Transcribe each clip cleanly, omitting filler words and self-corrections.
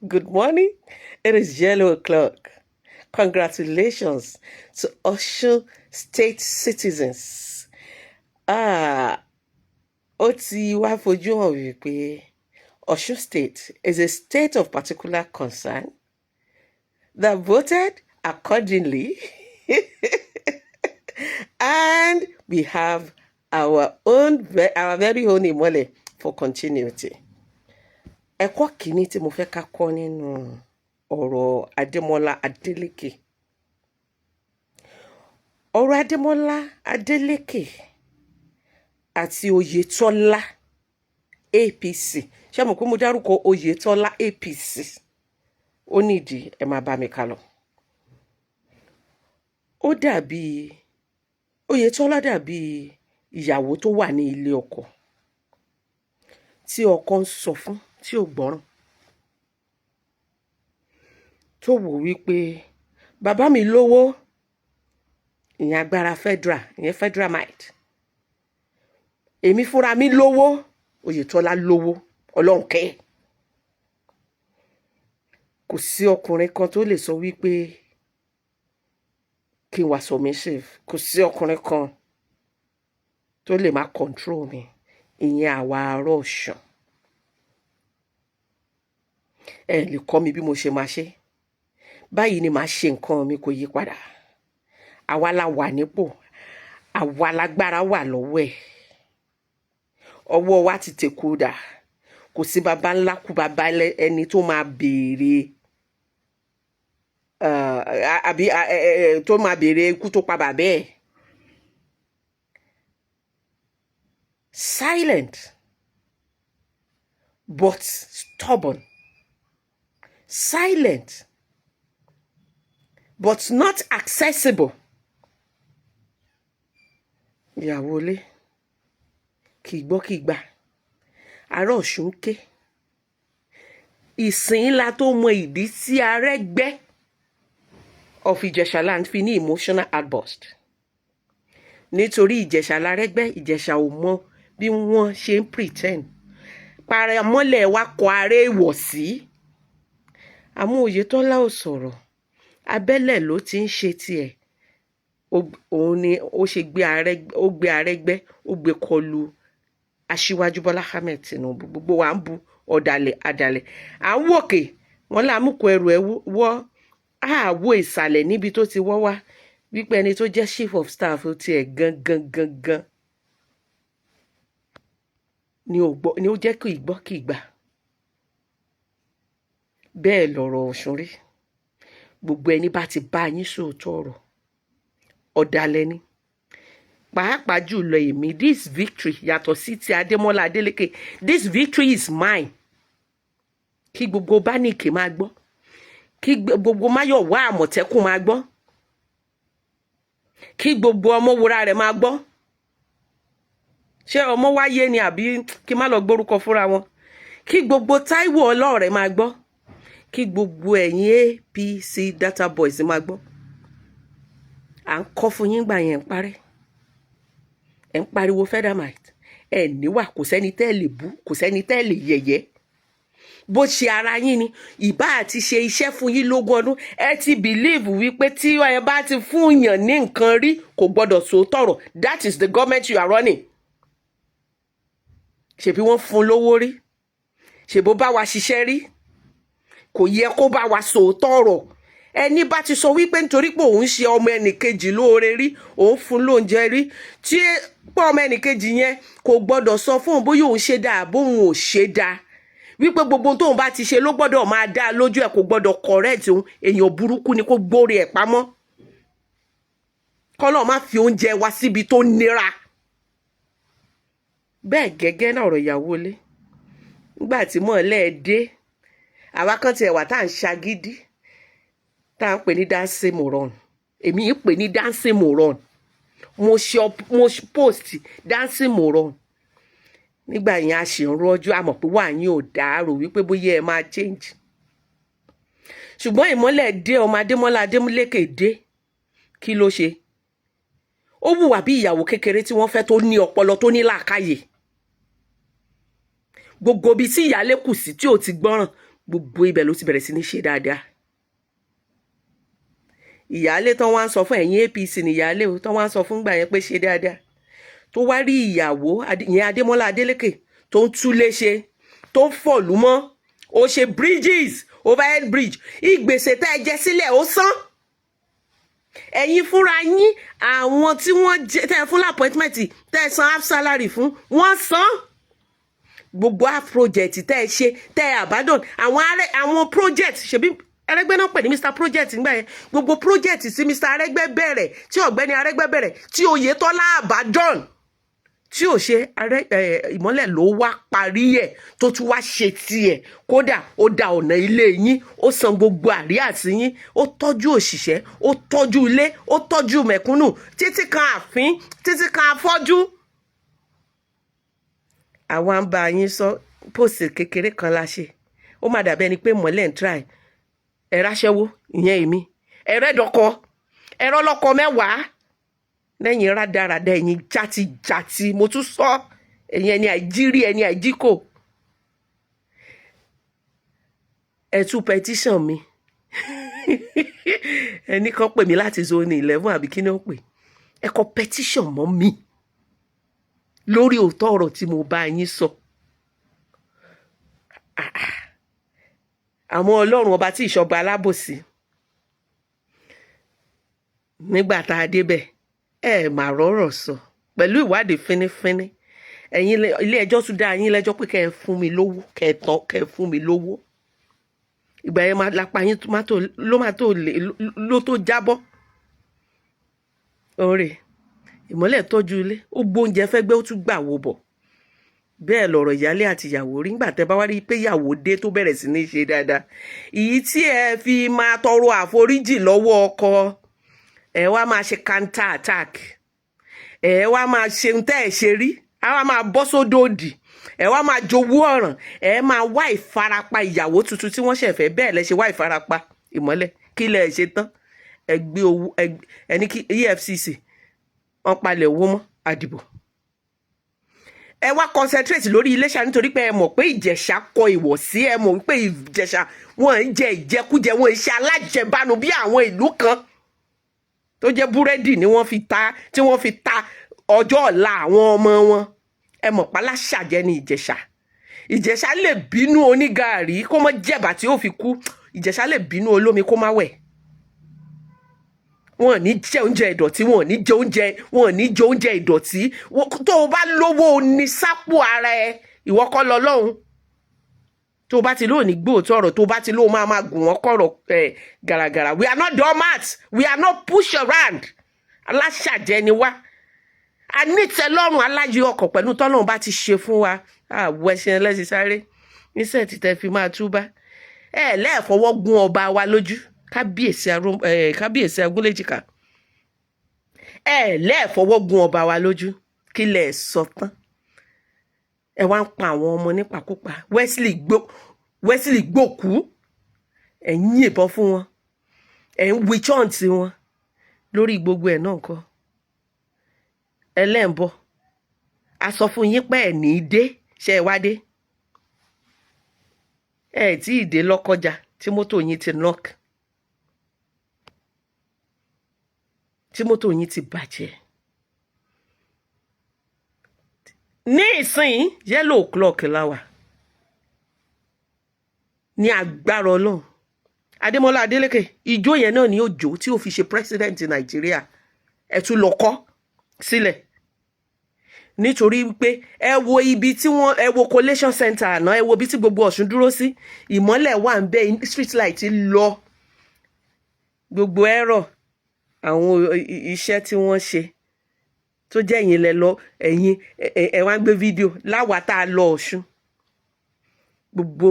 Good morning. It is yellow o'clock. Congratulations to Osun State citizens. Ah, ó ti wá fojú hàn wípé Osun State is a state of particular concern that voted accordingly, and we have our very own Imole for continuity. Ẹ̀kọ́ kìíní tí mo fẹ́ ká kọ́ nínú ọ̀rọ̀ Adémọ́lá Adélékè. Ọ̀rọ̀ Adémọ́lá Adélékè àti Oyètọ́lá APC. Ṣé mo pé mo dárúkọ Oyètọ́lá APC? Ó nídìí, ẹ máa bá mi kà lọ. Ó dàbí Oyètọ́lá, dàbí ìyàwó tó wà ní ilé ọkọ tí ọkọ ń sọ fún tí ò gbọ́ràn, tó wò wípé bàbá mi lówó, ìyẹn agbára federal, ìyẹn federal might, èmi fúnra mi lówó. Oyètọ́lá lówó, Ọlọ́run kẹ́. Kò sí ọkùnrin kan tó lè sọ wípé kí n wà submissive. Kò sí ọkùnrin kan tó lè má control mi. Ìyẹn àwa ará Ọ̀ṣun, ẹ lè kọ́ mi bí mo ṣe máa ṣe. Báyìí ni màá ṣe nǹkan mi, kò yí padà. Àwa la wà nípò, àwa lágbára wà lọ́wọ́ ẹ̀, ọwọ́ wa ti tẹ̀kú dà. Kò sí baba ńlá kú baba ẹni tó máa béèrè àbí tó máa béèrè ikú tó pa bàbá ẹ̀. Silent but stubborn, silent but not accessible. Ìyàwó ilé kì í gbọ́, kì í gbà. Ará Ọ̀ṣun ń ké ìsìn ńlá tó mọ ìdí tí Arẹ́gbẹ́ of Ìjẹ̀ṣà land fi ní emotional outburst, nítorí Ìjẹ̀ṣà lárẹ́gbẹ́. Ìjẹ̀ṣà ò mọ bí wọ́n ṣe ń pretend paramọ́lẹ̀ wa kọ aré ìwọ̀ sí. Àmọ́ Oyètọ́lá ò sọ̀rọ̀, abẹ́lẹ̀ ló ti ń ṣe tiẹ̀. Òun ni ó ṣe gbé ó gbé Arẹ́gbẹ́, ó gbé kọlu Aṣíwájú Bọ́lá Ahmed Tinubu. Gbogbo wa ń bu ọ̀dàlẹ̀ àdàlẹ̀, à ń wòkè wọn láàmúkọ ẹrù ẹ wọ́, àwò ìsàlẹ̀ níbi tó ti wọ́ wá, wípé ẹni tó jẹ́ chief of staff tiẹ̀ gan gan gan ni ò gbọ́, ni ó jẹ́ kí ìgbọ́ kí ìgbà. Bẹ́ẹ̀ lọ̀rọ̀ Ọ̀ṣun rí. Gbogbo ẹni bá ti bá yín sòótọ́ ọ̀rọ̀, ọ̀dàlẹ̀ ni. Pàápàá jùlọ èmi, this victory, yàtọ̀ sí ti Adémọ́lá Adélékè, this victory is mine. Kí gbogbo bánìkì máa gbọ́, kí gbogbo Máyọ̀wá Àmọ̀tẹ́kùn máa gbọ́, kí gbogbo Ọmọwúrà rẹ̀ máa gbọ́. Ṣé ọmọ wáyé ni àbí kí má lọ gbórúkọ fúnra wọn? Kí gbogbo Táíwò ọlọ́ọ̀rẹ́ máa gbọ́, kí gbogbo ẹ̀yin APC data boys máa gbọ́. À ń kọ́ fún yín gbà yẹn, ń parẹ́, ẹ̀ ń pariwo federal might. Ẹ̀ níwà, kò sẹ́ni tẹ́ lè bú, kò sẹ́ni tẹ́ lè yẹ̀yẹ́. Bó ṣe ara yín ni ìbá àti ṣe iṣẹ́ fún yín lógún ọdún, ẹ ti believe wípé tí ẹ bá ti fún yàn ní nǹkan rí, kò gbọ́dọ̀ sòótọ́ ọ̀rọ̀. That is the government you are running. Ṣèbí wọ́n fún lówó rí, ṣèbó bá wa ṣiṣẹ́ rí, kò yẹ kó bá wa sòótọ́ ọ̀rọ̀. Ẹni bá ti sọ wípé nítorí pé òun ṣe ọmọ ẹnìkejì lóore rí, òun fún lóúnjẹ rí, tí pé ọmọ ẹnìkejì yẹn kò gbọ́dọ̀ sọ fún òun bóyá òun ṣe dáa bóun ò ṣe dáa, wípé gbogbo tóun bá ti ṣe ló gbọ́dọ̀ máa dá lójú ẹ̀, kò gbọ́dọ̀ correct òun, èèyàn burúkú ni, kó gbórí ẹ̀ pamọ́. Kọ́lọ́ má fi oúnjẹ wá síbi tó nira. Bẹ́ẹ̀ gẹ́gẹ́ náà ọ̀rọ̀ ìyàwó ilé. Nígbà tí mọ̀ọ́lẹ́ dé, àwa kan tiẹ̀ wà tá à ń ṣagídí, tá à ń pè ní dancing moron. Èmi ń pè ní dancing moron. Mo ṣe, mo post dancing moron nígbà yẹn, a ṣì ń rọ́jú, àmọ̀ pé wà yín ò dàrú, wípé bóyá ẹ máa change. Ṣùgbọ́n Ìmọ́lẹ̀ dé, ọmọ Adémọ́lá Adémúlékè dé, kí ló ṣe? Ó wùwà bí ìyàwó kékeré tí wọ́n fẹ́, tó ní ọpọlọ, tó ní làákàyè. Gbogbo ibi tí ìyálé kù sí tí ò ti gbọ́ràn, Gbogbo ibẹ̀ ló ti bẹ̀rẹ̀ sí ní ṣe dáadáa. Ìyáálé tán wá ń sọ fún ẹ̀yin APC ní ìyáálé o, tán wá ń sọ fún gbà yẹn pé ṣe dáadáa, tó wá rí ìyàwó ìyẹn Adémọ́lá Adélékè tó ń túlé ṣe, tó ń fọ̀lú mọ́, ó ṣe bridges, overhead bridge. Ìgbèsè tẹ́ ẹ jẹ sílẹ̀, ó san. Ẹ̀yin fúnra yín, àwọn tí wọ́n jẹ tẹ́ ẹ fún appointment, tẹ́ ẹ san half salary fún, wọ́n san gbogbo half project tẹ́ ẹ ṣe, tẹ́ ẹ abandon àwọn arẹ, àwọn project. Ṣebí Arẹ́gbẹ́ náà pè ní Mr Project nígbà yẹn. Gbogbo project tí Mr Arẹ́gbẹ́ bẹ̀rẹ̀, tí ọ̀gbẹ́ni Arẹ́gbẹ́ bẹ̀rẹ̀, tí Oyètọ́lá abandon, tí ò ṣe arẹ ẹ, Ìmọ́lẹ̀ ló wá parí ẹ̀, tó tún wá ṣe tiẹ̀. Kódà ó da ọ̀nà ilé yín, ó san gbogbo àríyá sí yín, ó tọ́jú òṣìṣẹ́, ó tọ́jú ilé, ó tọ́jú mẹ̀kúnnù, títí kan àfín, títí kan afọ́jú. Àwa ń bá yín sọ, post kékeré kan la ṣe, ó má dàbí ẹni pé Mọ́lẹ̀ ń try. Ẹ ráṣẹ́wó, ìyẹn èmi, ẹ̀rẹ́dọ̀kọ, ẹ̀rọ lọ́kọ mẹ́wàá lẹ́yìn rádaràda, ẹ̀yin játijàti. Mo tún sọ, ẹ̀yin ẹni àìjírí, ẹni àìjíkò. Ẹ tún petition mi, ẹnì kan pè mí láti Zone 11, àbí kí ni ó pè. Ẹ kọ petition mọ́ mi lórí òótọ́ ọ̀rọ̀ tí mo bá yín sọ. Ah, ah. Àmọ́ Ọlọ́run ọba tí ìṣọba alábòsí, nígbà tá a débẹ̀, ẹ mà rọ́rọ̀ sọ pẹ̀lú ìwádìí fínífíní. Ẹ̀yin ilé ẹjọ́ tún dá yín lẹ́jọ́ pé kẹ́ ẹ fún mi lówó, kẹ́ ẹ tán, kẹ́ ẹ fún mi lówó. Ìgbà yẹn máa lápá yín ló máa tó lè ló tó jábọ́. Ọ̀rẹ́ Ìmọ́lẹ̀ tọ́jú ilé, ó gbóúnjẹ fẹ́ gbé, ó tún gbà wò bọ̀. Bẹ́ẹ̀ lọ̀rọ̀ ìyálé àti ìyàwó rí. Nígbà tẹ́ bá wá rí i pé ìyàwó dé, tó bẹ̀rẹ̀ sí ní ṣe dáadáa, èyí tí ẹ fi máa tọrọ àforíjì lọ́wọ́ ọkọ ẹ, wá máa ṣe counter attack. Ẹ wá máa ṣe ohun tẹ́ ẹ ṣe rí, á wá máa bọ́ sódò òdì, ẹ wá máa jowú ọ̀ràn, ẹ máa wá ìfarapa ìyàwó tuntun tí wọ́n ṣẹ̀ fẹ́. Bẹ́ẹ̀ lẹ ṣe wá ìfarapa Ìmọ́lẹ̀. Kí lẹ ṣe tán? Ẹ gbé owó ẹ ní kí EFCC wọ́n palẹ̀ owó mọ́ àdìbò. Ẹ wá concentrate lórí Iléṣà, nítorí pé ẹ mọ̀ pé Ìjẹ̀ṣà kọ ìwọ̀sí. Ẹ mọ̀ wípé Ìjẹ̀ṣà, wọ́n ń jẹ ìjẹkújẹ, wọ́n ń ṣe alájẹbánu bí àwọn ìlú kan tó jẹ́ búrẹ́dì ni wọ́n fi ta, tí wọ́n fi ta ọjọ́ ọ̀la àwọn ọmọ wọn. Ẹ mọ̀ pálásàjẹ́ ní Ìjẹ̀ṣà. Ìjẹ̀ṣà lè bínú onígàárí kó mọ́ jẹ̀bà tí ó fi kú. Ìjẹ̀ṣà lè bínú olómi kó má wẹ̀. Wọn ò ní jẹ oúnjẹ ìdọ̀tí, wọn ò ní jẹ oúnjẹ, wọn ò ní jẹ oúnjẹ ìdọ̀tí. Tó o bá lówó ní sápò ara ẹ, ìwọ kọ́ lọ lọ́hùn. Tó o bá ti lóò ní gbóòótọ́ ọ̀rọ̀, tó o bá ti lóò máa máa gùn wọ́n kọ̀rọ̀ ẹ̀ gàràgàrà. We are not doormats, we are not push around. Aláṣàjẹ ni wá, a nítẹ́lọ́rùn, aláyọ̀ ọkọ̀ pẹ̀lú tọ́lọ́run bá ti ṣe fún wa. Àwọ̀ ẹṣin ẹlẹ́sìn sáré níṣẹ́ tí tẹ́ fi máa túbá. Ẹ lẹ́ẹ̀fọwọ́ gún ọba wa lójú, kábíyèsí, kábíyèsí Agúnléjìká. Ẹ lẹ́ẹ̀fọwọ́ gún ọba wa lójú. Kí lẹ̀ sọ tán? Ẹ wá ń pa àwọn ọmọ nípakúpa. Wesley gbó, Wesley gbòkú, ẹ̀ ń yìnbọn fún wọn, ẹ̀ ń witch hunt wọn lórí gbogbo ẹ̀ náà kọ́. Ẹlẹ́ǹbọ̀ a sọ fún yín pé ẹ̀ ní í dé. Ṣe ẹ wá dé? Ẹ tí ì dé Lọ́kọjà tí mọ́tò yín ti knock, tí mọ́tò yín ti bàjẹ́. Ní ìsìn yellow o'clock la wà. Ní agbára Ọlọ́run, Adémọ́lá Adélékè, ìjó yẹn náà ni ó jó tí ó fi ṣe president Nàìjíríà. Ẹ tún lọ kọ́ sílẹ̀, nítorí wípé ẹ wo ibi tí wọ́n, ẹ wo collation center àná, ẹ wo ibi tí gbogbo Ọ̀ṣun dúró sí. Ìmọ́lẹ̀ wà ń bẹ, street light lọ, gbogbo ẹ̀rọ àwọn iṣẹ́ tí wọ́n ṣe tó jẹ́ ẹ̀yin lẹ lọ, ẹ̀yin ẹ wá ń gbé fídíò láwa tá a lọ Ọ̀ṣun. Gbogbo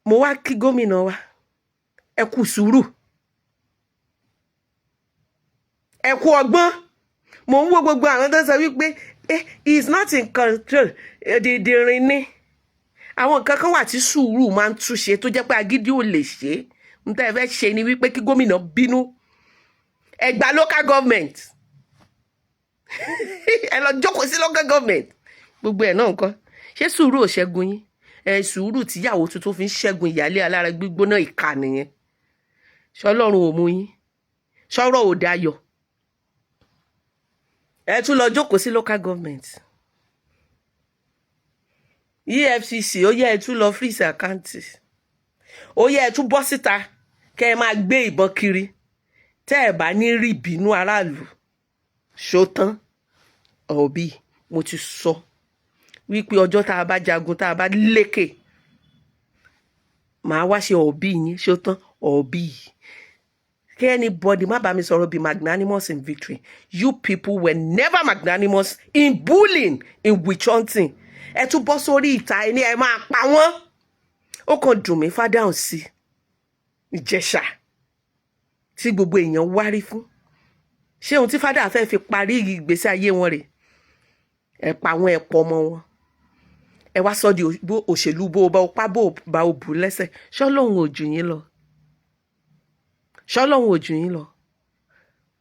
mo wá kí gómìnà wa, ẹ kú sùúrù, ẹ kú ọgbọ́n. Mo ń wo gbogbo àwọn tó ń sọ wípé he is not in control. Dìndìnrín ni. Àwọn nǹkan kan wà tí sùúrù máa ń túnṣe, tó jẹ́ pé agídí ò lè ṣe é. N tẹ́ ẹ fẹ́ ṣe ni wípé kí gómìnà bínú, ẹ gba local government, ẹ lọ jókòó sí local government. Gbogbo ẹ̀ náà nǹkan ṣé sùúrù ò ṣẹ́gun yín? Ẹ sùúrù tíyàwó tuntun fi ń ṣẹ́gun ìyálé alára gbígbóná, ìkà nìyẹn. Ṣọlọ́run ò mú yín ṣọ́rọ̀ ò dayọ̀. Ẹ tún lọ jókòó sí local government. EFCC, ó yẹ ẹ tún lọ freeze account. Ó yẹ ẹ tún bọ́ síta kẹ́ ẹ máa gbé ìbọn kiri. Tẹ́ ẹ bá ní rí ìbínú aráàlú ṣótán òbí, mo ti sọ wípé ọjọ́ tá a bá jagun, tá a bá lékè, màá wá ṣe òbí yín ṣótán òbí. Kí anybody má bá mi sọ̀rọ̀ be magnanimous in victory. You people were never magnanimous in bullying, in witch hunting. Ẹ tún bọ́ sórí ìta, ẹni ẹ máa pa wọ́n. Ó kàn dùn mí fádàhùn sí Ìjẹ̀ṣà tí gbogbo èèyàn wárí fún. Ṣé ohun tí fádà fẹ́ fi parí ìgbésí ayé wọn rè? Ẹ pa wọn, ẹ pọ̀ ọmọ wọn, ẹ wá sọ di òṣèlú bó o bá o pa, bó o bá o bù lẹ́sẹ̀. Ṣọlọ́run ò jù yín lọ? Ṣọlọ́run ò jù yín lọ?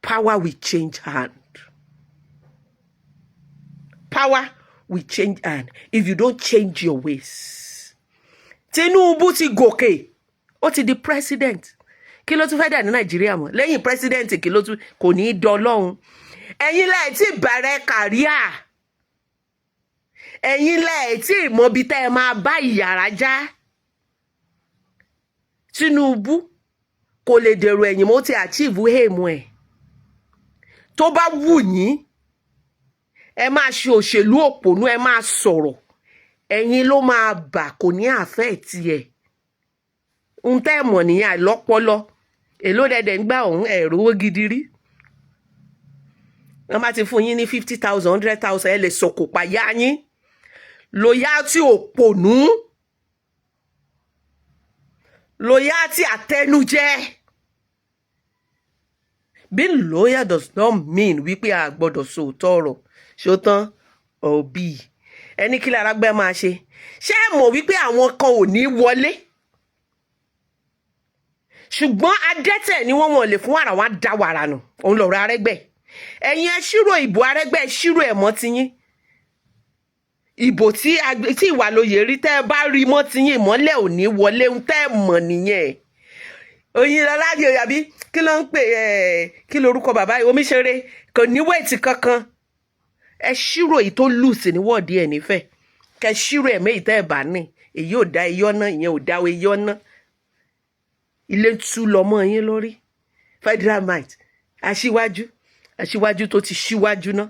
Power will change hand. Power will change hand if you don't change your ways. Tinubu ti gòkè, ó ti di president. Kí ló tún fẹ́ dà ní Nàìjíríà mọ́ lẹ́yìn president? Kí ló tún kò ní í dọlọ́hun? Ẹ̀yin lẹ́ẹ̀ tí bẹ̀rẹ̀ career, ẹ̀yin lẹ́ẹ̀ tí mọbi tẹ́ ẹ máa bá ìyàrá já. Tinubu kò lè dèrò ẹ̀yìn mọ́, ó ti achieve aim ẹ̀. Tó bá wù yín, ẹ máa ṣe òṣèlú òpònú, ẹ máa sọ̀rọ̀, ẹ̀yin ló máa bà, kò ní àfẹ́ tiẹ̀ ń tẹ́ mọ̀ nìyẹn. Àìlọ́pọlọ èló dẹ̀dẹ̀ ń gbà ọ̀hún, ẹ̀rọ owó gidi rí. Wọ́n bá ti fún yín ní 50,000, 100,000, ẹ lè sọ̀kò pàyà yín. Loyalty òpònú, loyalty àtẹnujẹ. Being loyal does not mean wípé a gbọ́dọ̀ sòótọ́ ọ̀rọ̀. Ṣótán òbí ẹni kí lára gbẹ́ máa ṣe. Ṣé ẹ mọ̀ wípé àwọn kan ò ní wọlé, ṣùgbọ́n adẹ́tẹ̀ ni wọ́n, wọ́n lè fún wàrà, wọn á da wàrà nù. Òun lọ̀rọ̀ Arẹ́gbẹ́. Ẹ̀yin ẹ ṣírò ìbò Arẹ́gbẹ́, ẹ ṣírò ẹ̀ mọ́ tiyín. Ìbò tí Ìwàlóye rí, tẹ́ ẹ bá rí mọ́ tiyín, Ìmọ́lẹ̀ ò ní wọlé. Ń tẹ́ ẹ mọ̀ nìyẹn. Oyinlọlá yóò àbí kí ló ń pè ẹ? Kí lorúkọ bàbá yìí? Omiṣeré kò ní weight kankan. Ẹ ṣírò èyí tó lùsì ní wọ́ọ̀dì ẹ̀ nífẹ̀ẹ́, kẹ ṣírò ẹ̀mí èyí tẹ́ ẹ bá ní. Èyí ò dá iyọ́ náà, ìyẹn ò dá iyọ́ náà. Ilé tú lọmọ yín lórí. Federal might, aṣíwájú, aṣíwájú tó ti ṣíwájú náà.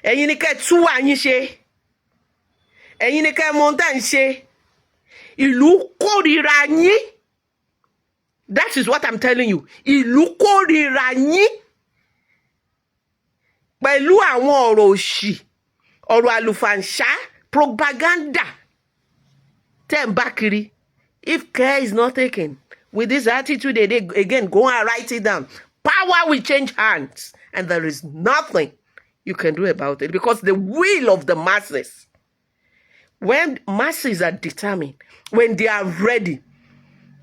Ẹ̀yin ni kẹ́ ẹ tú wà yín ṣe, ẹ̀yin ni kẹ́ ẹ mọ ohun tá à ń ṣe. Ìlú kórìíra yín. That is what I'm telling you. Ìlú kórìíra yín pẹ̀lú àwọn ọ̀rọ̀ òṣì, ọ̀rọ̀ àlùfàǹṣá, propaganda tẹ́ ń bá kiri. If care is not taken with this attitude again, go and write it down, power will change hands and there is nothing you can do about it, because the will of the masses, when masses are determined, when they are ready,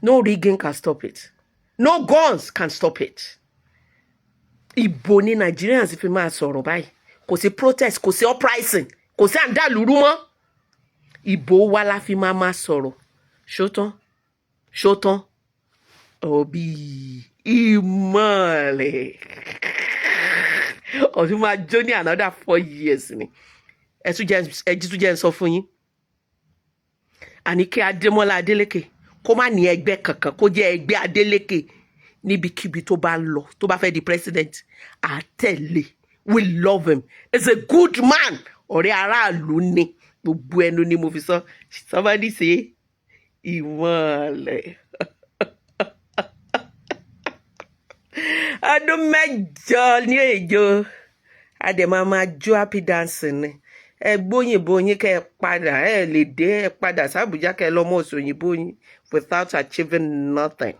no rigging can stop it, no guns can stop it. Ìbò ni Nigerians fi máa sọ̀rọ̀ báyìí. Kò sí protest, kò sí uprising, kò sí àǹdàlúrú mọ́. Ìbò wa la fi máa sọ̀rọ̀. Ṣótán, ṣótán òbí. Ìmọ̀lẹ̀ ọdún máa jó ní another 4 years ni. Ẹ tún jẹ́ ń sọ fún yín, àní kí Adémọ́lá Adélékè kó má ní ẹgbẹ́ kankan, kó jẹ́ ẹgbẹ́ Adélékè. Níbikíbi tó bá ń lọ, tó bá fẹ́ di president, àtẹ̀lé. We love him, he's a good man. Ọ̀rẹ́ aráàlú ni. Gbogbo ẹnu ni mo fi sọ. Somebody say ìmọ̀lẹ̀. Ọdún 8 ní èjò, a dẹ̀ máa máa jó happy dancing ni. Ẹ gbóyìnbó yín, kẹ́ ẹ padà, ẹ lè dé, ẹ padà sábùjá, kẹ́ ẹ lọ́mọ òṣòyìnbó yín without achieving nothing.